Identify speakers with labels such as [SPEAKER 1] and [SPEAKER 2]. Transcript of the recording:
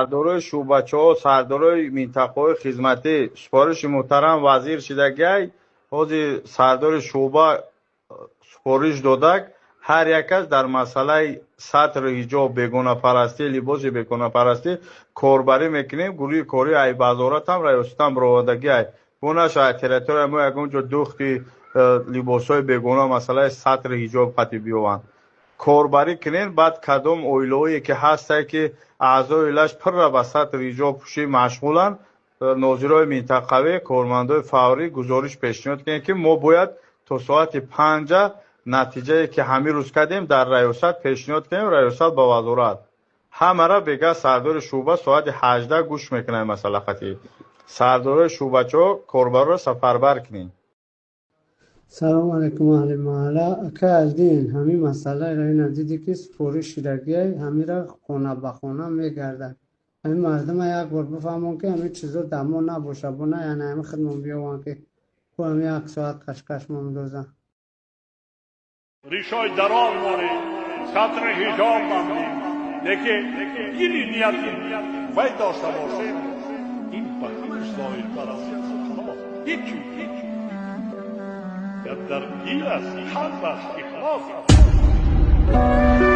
[SPEAKER 1] Сардорои шӯъбачаҳо, сардорои минтақаҳои хизматӣ, супориши муҳтарам вазир шидагиай, ҳозир сардори шӯъба супориш додак, ҳар як кас дар масъалаи сатру ҳиҷоб, бегонапарастӣ, либоси бегонапарастӣ корбарӣ мекунем. Гурӯҳи корӣ ай вазоратам, раёсатам баровардагиай. Бо нашавад территорияи мо ягон ҷо духти либосҳои бегона, масъалаи сатру ҳиҷоб қати биёванд. Корбарӣ кунем, баъд кадом оилаҳое ки ҳастае, ки аъзои оилааш пурра ба сатру ҳиҷоб пӯшӣ машғуланд, нозирои минтақавӣ, кормандои фаврӣ гузориш пешниҳод кунем, ки мо бояд то соати 5 натиҷае ки ҳамин рӯз кардем дар раёсат пешниҳод кунем, раёсат ба вазорат. Ҳамаро бега сардори шӯъба соати 18 гӯш мекунад масъала қатъӣ. Сардорои шӯъбачаҳо корбарро сафарбар кунем.
[SPEAKER 2] Салому алайкум, аҳли маҳалла. Акай Аздин, ҳамин масъаларо ина дидӣ, ки супориш шидагиай, ҳамира хона ба хона мегардад. Ҳамин мардума як бор бифаҳмон, ки ҳамин чизо дар мо набоша, бо на яъне ҳамин хидмон биёванд, ки ку ҳамин як соат қашқаш мо медозанд.
[SPEAKER 3] Ришои дароз морем, сатри ҳиҷоб бандем, лекин дили нияти вай дошта бошем, ин ба ҳамаш зоҳиртар аст. Халос, ҳичи дар дил аст, қалб аст, ихлос аст.